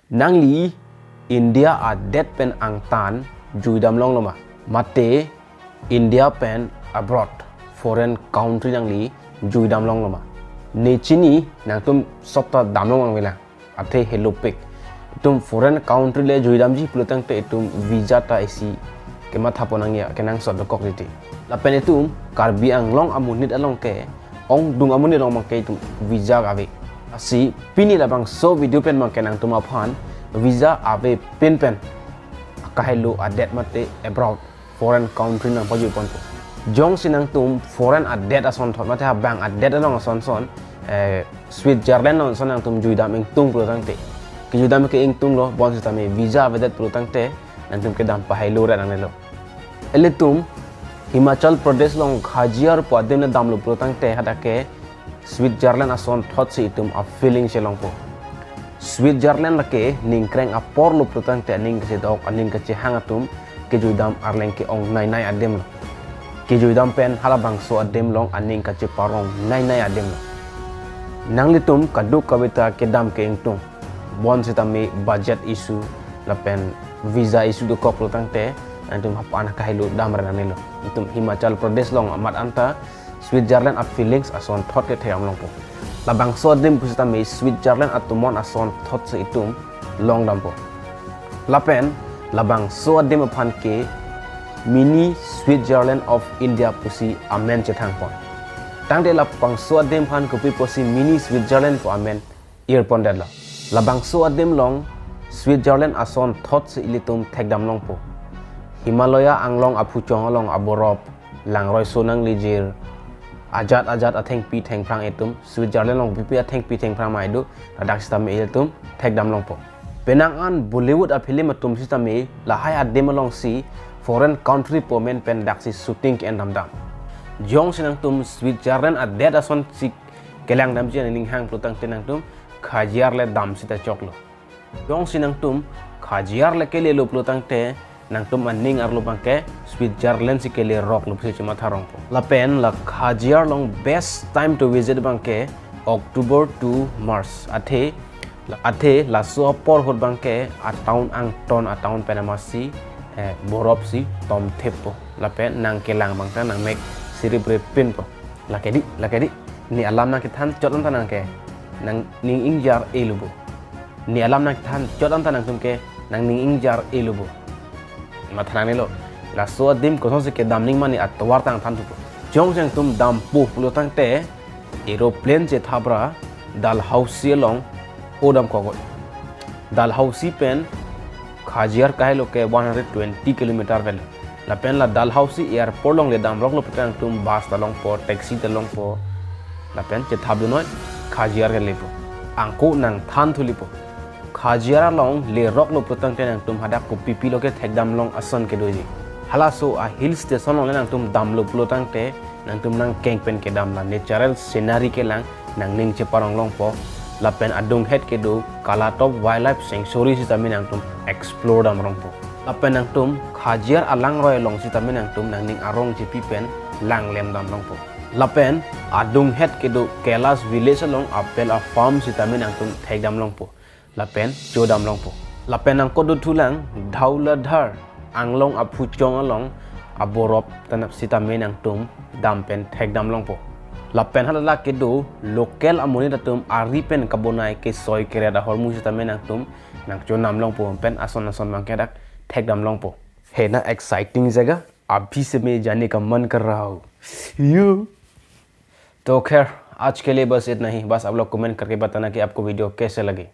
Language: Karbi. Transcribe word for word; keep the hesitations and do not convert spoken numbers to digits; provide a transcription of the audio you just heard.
Nangli India adet pen angtan juidam longlo ma? Mate India pen abroad, foreign country nangli juidam longlo ma? Ne chini, nangtum sopta damlong angvelang. Athe helopik. Itum foreign country le juidamji pulo tangte itum visa ta isi kematha pon nangji kenangsot dokok titi. Lapen itum Karbi Anglong amonit along ke, ongdung amonit along abang ke itum visa ave. Lasi pini labangso video pen abang ke nangtum aphan visa ave pin pen kahelo adet mate abroad, foreign country nangpajui ponpo. Jongsi nangtum foreign adet asonthot mate abang adet along asonson, eh, Switzerland along ason nangtum juidam ingtung pulo tangte, kejuidam ke ingtunglo, bonsitame visa avedet pulo tangte nangtum kedam pahelo ret nangnelo. Ilitum Himachal Pradesh along Khajihar pu adim le damlo pulo tangte hadak ke Switzerland asonthotsi itum a-feeling chelongpo. Switzerland lake ningkreng aporlo pulo tangte aning kachedok, aning kachehang atum kejuidam arleng ke-ong nainai adim lo. Kejuidam pen halabangso adim along aning kacheparong nainai adim lo. Nanglitum kadokave ta kedam ke ingtung. Bonsitame budget issue lapen visa issue dokok pulo tangte nangtum hapan kahelo dam ret nangnelo. Itum Himachal Pradesh along amat anta Switzerland a-feelings asonthot ke thekdam longpo. Labangso adim pusitame Switzerland atomon asonthotsi itum longdampo. Lapen labangso adim aphan ke mini Switzerland of India pusi amen chethangpon. Tangte labangso adim aphan kopi pusi mini Switzerland pu amen irpondetlo? Labangso adim along Switzerland asonthotsi ilitum thekdam longpo. Himalaya anglong aphuchong along aborop, langroiso nanglijir, ajat ajat athengpi thengphrang itum Switzerland along pipi athengpi thengphrang ma idu, ladak sitame ilitum thekdam longpo. Penang an Bollywood a-film atum sitame lahai adim alongsi foreign country pu amen pen daksi shooting ke-endam dam. Jongsi nangtum Switzerland adet asonsi kelangdamji aning hang pulo tangte nangtum Khajihar le dam sita choklo. Jongsi nangtum Khajihar le kelelo pulo tangte nangtum aning arlo abang ke Switzerland si keleroklo pusi chematha rongpo. Lapen la Khajihar along best time to visit abang ke October to March. Athe, athe laso apor ahut abang ke a-town angton, a-town pen amatsi, eh, boropsi tomthippo. Lapen nangkelang abang ta nangmek siriprepinpo. Lake di, lake di. Ne alam nangkethan chot anta nang ke nangning ingjar-elo bo. Ne alam nangkethan chot anta nangtum ke nangning ingjar-elo bo. Matha nangnelo. Laso adim kosonsi kedam nangji ma ne atovar ta nangthan thupo. Jongsi nangtum dampo pulo tangte aeroplane chethap ra Dalhousie along odamkok. Dalhousie pen Khajihar kahelo ke one hundred twenty kilometer vel. Lapen la Dalhousie airport along le damroklo pulote nangtum bus ta longpo, taxi ta longpo. Lapen chethapdun noi Khajihar kelepo. Anke nangthan thulipo. Khajihar along leroklo pulo tangte nangtum hadak kopi pilo ke thekdam long ason kedoji. Halaso a-hill station along le nangtum damlo pulo tangte nangtum nangkeng pen kedam, la natural scenery kelang, nangning cheparong longpo. Lapen adunghet kedo Kalatop Wildlife Sanctuary sitame nangtum explore dam rongpo. Lapen nangtum Khajihar alangroi along sitame nangtum nangning arong chepi pen langlem dam rongpo. Lapen adunghet kedo Kailash Village along apple a-farm sitame nangtum thekdam longpo. Lapen chodam longpo. Lapen nangkot dothulang Dhauladhar anglong aphuchong along aborop tanap sitame nangtum dam pen thekdam longpo. Lapen hala kedo local amonit atum ari pen kabonai kesoi keret ahormu sitame nangtum nangchonam longpo pen ason ason abang ke dak thekdam longpo. है ना एक्साइटिंग जगह, अभी से मैं जाने का मन कर रहा हूँ। यू तो खैर, आज के लिए बस इतना ही। बस आप लोग कमेंट करके बताना कि आपको वीडियो कैसे लगी।